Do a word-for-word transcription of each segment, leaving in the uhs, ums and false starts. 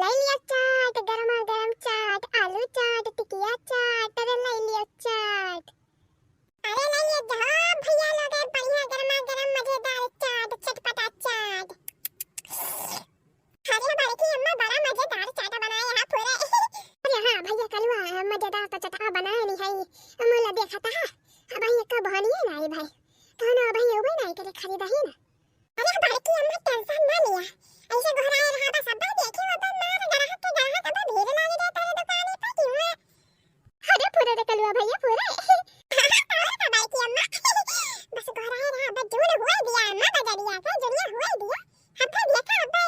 लइ लियो चाट, गरमा गरम चाट, आलू चाट, टिकिया चाट, अरे लइ लियो चाट। अरे लइ लियो, हाँ भइया लोग, बढ़िया गरमा गरम मजेदार चाट, चटपटा चाट। अरे बड़की अम्मा बड़ा मजेदार चाट बनाए हैं पूरे। अरे हाँ भइया कलुआ, मजेदार तो चटपटा बनाए नहीं है, मुला देखा था। अब भइया कब होनी है ना भाई, कौन अब भइया वो नहीं करे खरीदा ही ना। अरे बड़की अम्मा tension ना लिया, ऐसे घोराए रहा बस, अब्बे देखी वो तो मार ग्राहक के ग्राहक, अब्बे भीड़ लागे दे तारे दुकाने पे कि हुआ। अरे पूरे रे कलुआ भइया पूरे। और का बड़की अम्मा, बस घोराए रहा, अब्बे जून हुए दिया अम्मा बजरिया के, जरिया हुए दिया, अब्बे देखा अब्बे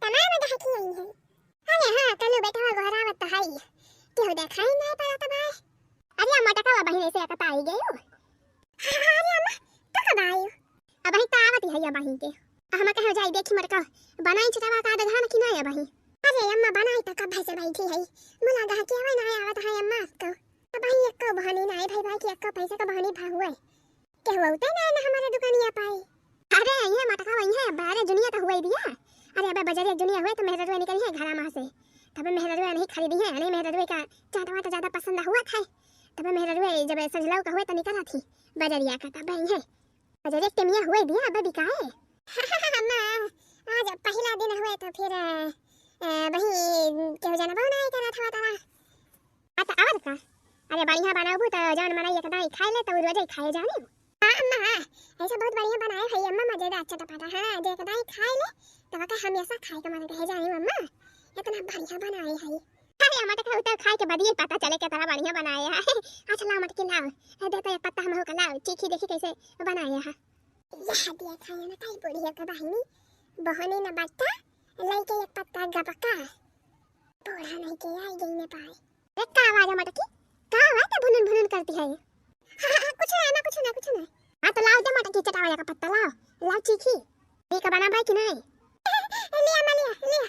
तमाम ग्राहकी आई है। अरे हाँ कलू बेटवा घोरावत तो है, केहू देखाई नहीं पड़त बा। अरे अम्मा टकवा बहिन ऐसे एकता आई गयो। अरे अम्मा, तू कब आयु? अबहीं त आवत ही है अबहीं के। हम कहे जाई देखी मटका बनाई चटवा का आधा घान कि ना अबहीं। अरे अम्मा बनाई त कब से बैठी है। मुला गहा कि अबे ना आवत है अम्मा तो। अबहीं एको बहानी ना है भाई, भाई कि एको पैसा का बहानी भा हुए। केहू औते ना ना हमारे दुकानिया पाए। अरे ये मटका वही है, बारे जुनिया तो हुए दिया। अरे अबे बजरिया जुनिया हुए तो मेहररुए निकली है घरा मा से। तबे मेहररुए नहीं खरीदी है, नहीं मेहररुए का चाट वाट ज्यादा पसंद हुआ था। तबे मेहररुए जब सजलाऊ का हुए तो निकला थी बजरिया का, तबे ये बजरिया के टेमिया हुए दिया, अबे बिकाए। अम्मा, आज पहिला दिन हुए तो फिर, अ, अ, वही केहू जनबो नहीं करत हुआ तारा। आ, त और का? अरे बढ़िया बनाबू त जौन मनई एक दाई खाए ले त उ रोजे खाए जानी। हाँ अम्मा, हाँ, ऐसे बहुत बढ़िया बनाए है अम्मा, मजेदार चटपटा। हाँ, जे एक दाई खाए ले त ओके हमेशा खाए के मन रह जानी अम्मा, इतना बढ़िया बनाए है। अरे अम्मा, देखा उतर खाए के बदिये पता चले के तरह बढ़िया बनाए है। अच्छा लाओ मटकी लाओ, ए, दे तो एक पत्ता हमहू का लाओ, चीखी देखी कैसे बनाए है। यह दिया खाए ना ताई बुढ़िया के बहिनी, बहनी न बट्टा, लइके एक पत्ता गबका। बूढ़ा नहीं के आई गई ने पाए। अरे का आवाज है मटकी? का आवाज है भुनुन भुनुन करती है? कुछ ना, ना, कुछ ना, कुछ ना। हाँ तो लाओ दे मटकी चटावा का पत्ता लाओ, लाओ चीखी। ठीक है बना भाई कि नहीं? लिया मैं लिया, लिया।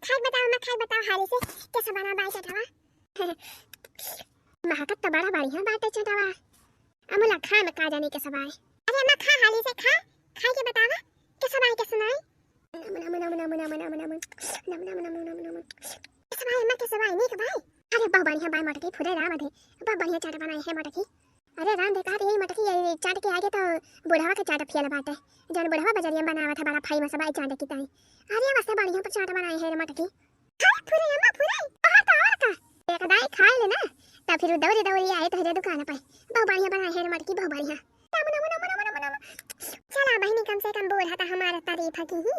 खाए बताओ, मैं खाए बताओ हाली से कैसे बना भाई चटावा। महकत तो बड़ा बढ़िया बाटे चटावा। अमुला खा में का जाने कैसे बाय। अरे अम्मा खा हाली से खा, खाए के बतावा कैसे बाय कैसे नहीं। नम, नम, नम। नम, नम, नम, नम, नम। नम, नम, नम, नम, नम, नम। कैसे बाय अम्मा, कैसे बाय, नीक बाय? अरे बहुत बढ़िया बाय मटकी, फुदे राम दे। बहुत बढ़िया चाट बनाए है मटकी। अरे राम दे, कहा यही मटकी, यही चाट के आगे तो बुढ़ावा के चाट फेल बाटे। जौन बुढ़ावा बजरिया में बनावत है बड़ा famous बाय चाट की ताई। अरे मस्त बढ़िया पर चाट बनाए है रे मटकी। अरे फुरे अम्मा फुरे, कहा तो और का? एक दाई खाए ले ना, तब फिर दौड़ी दौड़ी आए तोहरे दुकान पे। बहुत बढ़िया बनाए है रे मटकी, बहुत बढ़िया। नम, नम, नम। चला बहिनी, कम से कम बूढ़ा तो हमारा तारीफ की ही।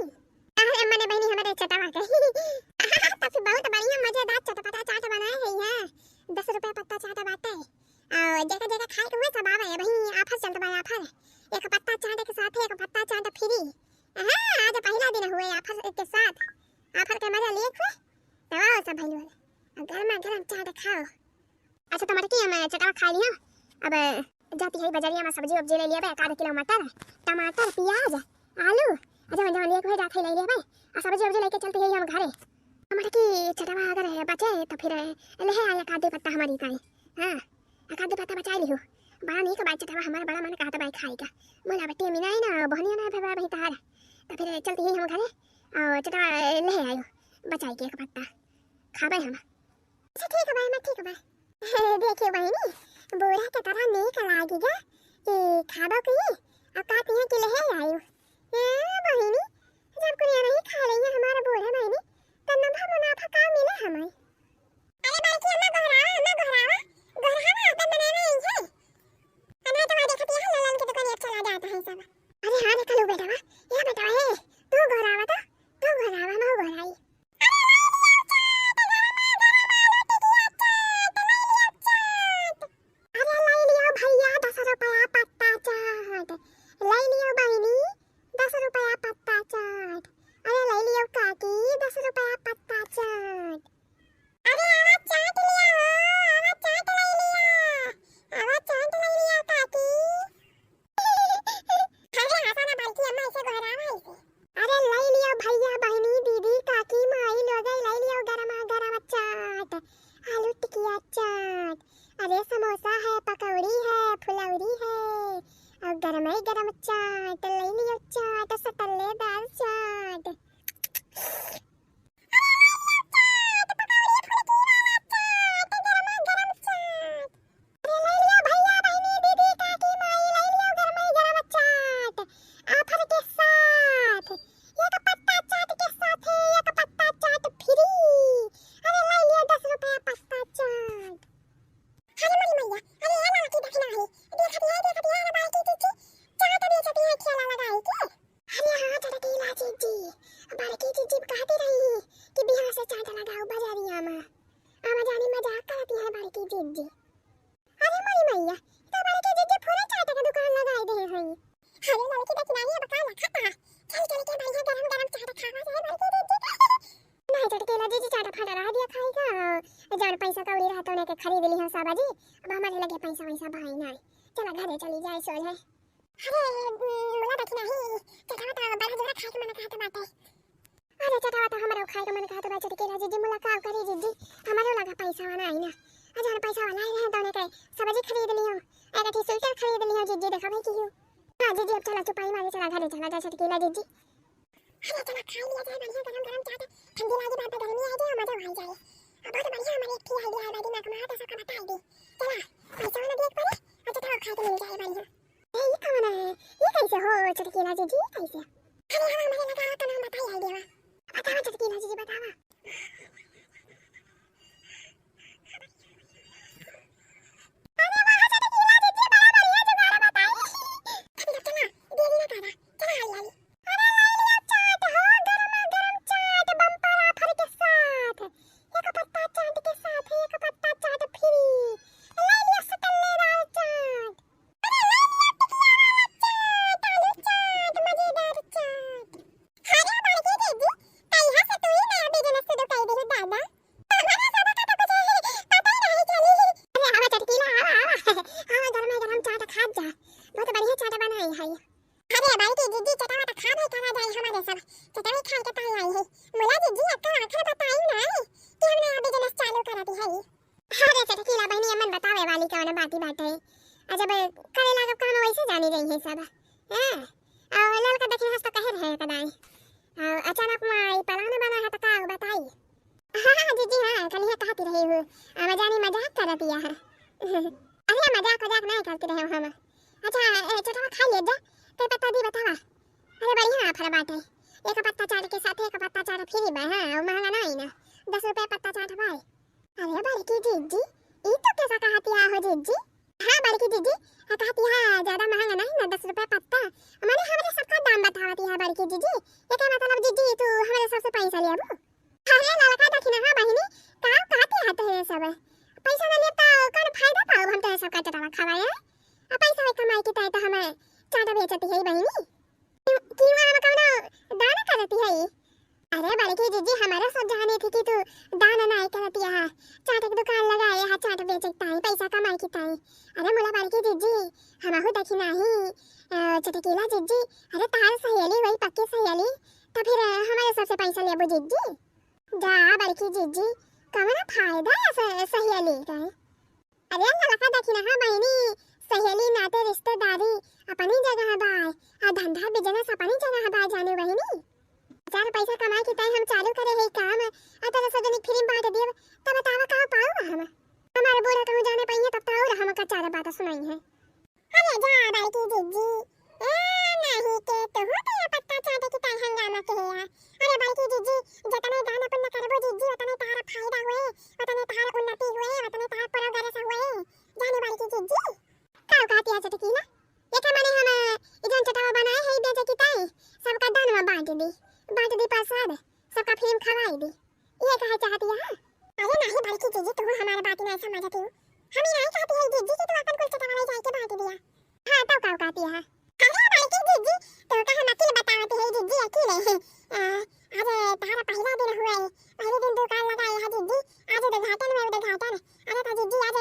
अरे मने बहिनी हमारे चटावा के। तो फिर बहुत बढ़िया मजेदार चटपटा चाट बनाए है यहाँ। दस रुपया पत्ता चाट बाटे। और जेका जेका खाए के हुए सब आवे, वही offer चलत बा, offer। एक पत्ता चाट के साथ एक पत्ता चाट free। हाँ, आज पहिला दिन हुए offer के साथ। Offer के मजा लिए हुए। तो आओ सब भाई लोग, अब गरमा गरम चाट खाओ। अच्छा, तो मटकी हम चटावा खा लिया। अब जाती है बजरिया में सब्जी वब्जी ले लिया बे, एक आध किलो मटर, टमाटर, प्याज, आलू, जवन जवन लिए हुए जाते ले लिया बे। और सब्जी वब्जी लेके चलती है हम घरे। मटकी चटावा अगर बचे तो फिर ले आए एक आध पत्ता हमारी ताई। हाँ, एक आध पत्ता बचा लियो। बड़ा नीक बाय चटावा, हमारा बड़ा मन कहत बाय खाए का। मोला बटे मिनाई ना, बहनिया ना भवा बही तार। तो फिर चलती है हम घरे और चटावा ले आयो, बचाई के एक पत्ता खाबे हम। अच्छा ठीक बा, मैं ठीक बा। देखियो बहिनी, बूढ़ा के तरह नीक लागी गा कि खाबो की, अब का तिहे कि लेहे आयो। ए बहिनी, जब कुरिया नहीं खा लेंगे हमारा बूढ़ा बहिनी, तब नफा मुनाफा का मिले हमें? अरे बड़की अम्मा गोहरावा, अम्मा गोहरावा, गोहरावा अपन बनावे आई है। अम्मा तो वहाँ देखती है, ललन की दुकान अब चला जाता है सब। अरे हाँ, देखा लो बेटवा, ए बेटवा, ए, तू गोहरावा तो, तू गोहरावा, मैं गोहराई। अरे लाई लियो भैया दस रुपया पत्ता चाट, लाई लियो बहिनी दस रुपया पत्ता चाट, अरे लाई लियो काकी दस रुपया पत्ता चाट। अरे आवा चाट लिया हो, आवा चाट लाई लिया, आवा चाट लाई लिया काकी। अरे हंसा ना बड़की अम्मा, ऐसे गोहरावा ऐसे। अरे लाई लियो भैया, बहिनी, दीदी, काकी, माई लोग, लाई लियो गरमा गरम चाट, आलू टिकिया चाट, अरे समोसा है, पकौड़ी है, फुलौरी है, और गरम ही गरम चाट, लाई लियो चाट, सटल्लेदार चाट। अरे लाई लियो उड़ी रहत उन्हें के खरीद लिहो सब जी। अब हमरे लगे पैसा वैसा भाई ना। चला घरे चली जाए सोझे। अरे, उम, मुला देखी नाही, चटवा तो बड़ा जोरा खाए के मन कहत बाटे। अरे चटवा तो हमरो खाए के मन कहत बा, चटकीला जिज्जी, मुला का करी जिज्जी, हमरो लगा पैसा वाला आई ना। आ जौन पैसा वाला आई रहे तो उन्हें के सब्जी खरीद लियो, एक अठी स्वेटर खरीद लियो जिज्जी, देखा भाई की हो। हाँ जिज्जी, अब चला चुपाई मारे, चला घरे चला जा चटकीला जिज्जी। अरे चला खाई लिया जाए बढ़िया गरम गरम चाट, ठंडी लागी बात गर्मी आई जाए, मजा आ जाए। अब बहुत बढ़िया हमारे एक ठे आइडिया है, बादी माँ को मारा तो सबका बताई दी। चला, पैसा वाला देख पड़े, और चटवा खाए के मिल जाए बढ़िया। ए, ये कौन है? ये कैसे हो चटकीला जिज्जी, ये कैसे? अरे हम हमारे लगा तो नाम बताई आइडिया। बतावा चटकीला जिज्जी, बतावा। अरे वाह चटकीला जिज्जी, बड़ा बढ़िया जुगाड़ बताई। अरे चला, दे दी ना दादा, चला हाली हाली। अरे ले लिया चाट हो, गरमा गरम चाट, bumper offer के साथ। एक पत्ता चाट के साथ एक पत्ता चाट free। ले लिया सकल्लेदार चाट। अरे ले लिया टिकिया वाला चाट, आलू चाट, मजेदार चाट। अरे बड़की दीदी, कहिया से तू ही नया business शुरू कर दे दादा? हमारा सब का तो कुछ पता ही नहीं चली। अरे आवा चटकीला, आवा, आवा। आवा, गरमा गरम चाट खात जा। बहुत बढ़िया चाट बनाई है। अरे बड़की दीदी, चटवा तो खा नहीं करा जाए हमारे सब। चटवा खाए के पाई आई है। मुला दीदी, अब तो आखिर बताई ना कि हम नया business चालू करत है। अरे चटकीला बहनी, अमन बतावे वाली कौन बाती बात है। आ जब करे लागब काम वैसे जानी रही है सब। हाँ? और ललका देखी हंस तो कहे रहे कदाई। और अचानक माई plan बना है तो का बताई? हाँ, हाँ, जीजी, हाँ, कलिया कहती रही हूँ। आ, मजानी मजाक करत या है। अरे, मजाक, मजाक नहीं करती रहे हम। अच्छा, ए, चटवा खा ले जा। ते पत्ता दी बतावा। अरे, बढ़िया offer बाटे। एक पत्ता चाट के साथ एक पत्ता चाट free बा, हाँ, और महंगा नहीं ना। दस रुपया पत्ता चाट बा। अरे, बड़की जीजी, ई तो कैसा कहती हो जीजी? हाँ, बड़की जीजी, हाँ, कहती है, ज्यादा महंगा नहीं ना, दस रुपया पत्ता। माने, हमरे सबका दाम बतावती है, बड़की जीजी। एके मतलब, जीजी, तू हमरे सबसे पैसा लेबू? अरे ललका दखिनहा बहिनी, का कहती है तोहे सब? पैसा ना लेब त कौन फायदा पाउब हम तोहे सब का चटवा खवाए? आ पैसा है कमाई की तय त हम चाट बेचती है बहिनी। क्यों, क्यों हम कौनो दान करती है? अरे बड़की जीजी, हमारा सब जाने थी कि तू दान नाय करती है। चाट के दुकान लगाए है, चाट बेचे ताई, पैसा कमाए की ताई। अरे मुला बड़की जीजी, हमहू दखिनही, अ, चटकीला जीजी, अरे तार सहेली वही पक्की सहेली, तो फिर हमारे सबसे पैसा लेबू जीजी? जा बड़की जीजी, कवना फायदा है स-, सहेली का? अरे ललका दखिनहा बहिनी, सहेली नाते रिश्तेदारी अपनी जगह बा, आ धंधा business अपनी जगह बा जानू बहिनी। चार पैसा कमाए की ताई हम चालू करे है काम, आ तोरा सब जनी free में बांट देब, तब बतावा का पाउब हम? हमारे बूढ़ा कहूँ जाने पाइए तब तो और हम का चार बात सुनाई है। अरे जा बड़की जीजी, ए नाही के तोहू तो ये पत्ता चाटे की ताई हंगामा के है। अरे बड़की जीजी, जतने दान पुण्य करबो जीजी, उतने तहार फायदा हुए, उतने तहार उन्नति हुए, उतने तहार progress हुए। जाने बड़की जीजी। का कहती है चटकीला? ये के माने हम ई जौन चटवा बनाए है बेचे की ताई, सबका दान में बांट दी, बांट दी प्रसाद, सबका free में खवाई दी। ये कहे चाहती है? अरे नाही बड़की जीजी, तू हमारे बात नहीं समझती हो। हम ये नहीं कहती है जीजी कि तू अपन कुल चटवा ले जाए के बांट दिया। हाँ, तब का कहती है? अरे बड़की जीजी, तू का हम अकिल बतावती है जीजी, अकिल है। आ, आज तहारा पहला दिन हुआ है, पहले दिन दुकान लगाई है जीजी, आज उद्घाटन में उद्घाटन। अरे तो जीजी आज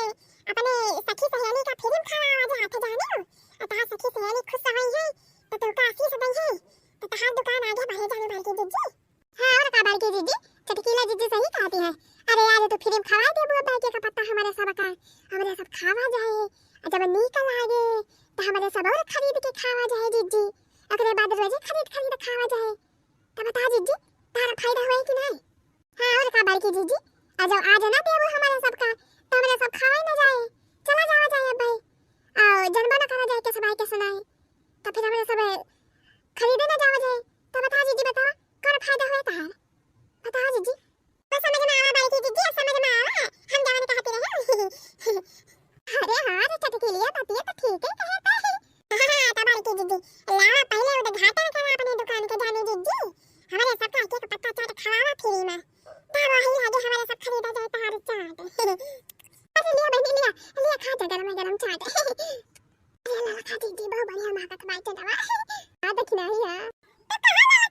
अपने सखी सहेली का free में खवावा आज हाथ जाने हो। आ तहार सखी सहेली खुश हुई है, तो तू का आशीष दई है, तो तहार दुकान आगे बढ़े जाने बड़की जीजी। हाँ, और का बड़की जीजी, चटकीला जीजी सही कहती है। अरे आज तो free में खवाए देबू अब के पत्ता हमारे सब का, हमारे सब खावा जाए। आ जब नीक लागे, तो हमारे सब और खरीद के खावा जाए जीजी। ओकरे बाद रोजे खरीद खरीद खावा जाए। तो बता जीजी, तारा फायदा हुए कि नहीं? हाँ, और का बड़की जीजी, आ जब आज ना देबू हमारे सब का, तो हमारे सब खावे ना जाए। चला जावा जाए अब भाई। आ जनबो ना करा जाए के सब आए के सुनाए। तो फिर हमारे सब खरीदे ना जावा जाए। तो बता जीजी, बता, कौन फायदा हुए तहार? बता जीजी। तो समझ में आवा बड़की जीजी, समझ में आवा, हम जवन कहत रहे। अरे हाँ रे चटकीलिया, बतिया तो ठीक ही कहत है। हाँ, हाँ, तो बड़की जीजी, लावा पहले उद्घाटन करा अपने दुकान के जाने जीजी। हमारे सबका एक एक पत्ता चाट खवावा free में। तब वही आगे हमारे सब खरीदा जाए तहार चाट। अरे लिया बहनी लिया, लिया खा जा गरम गरम चाट। अरे ललका जीजी बहुत बढ़िया महकत बाटे दवा। आ देखी नहीं है। तो कहाँ ना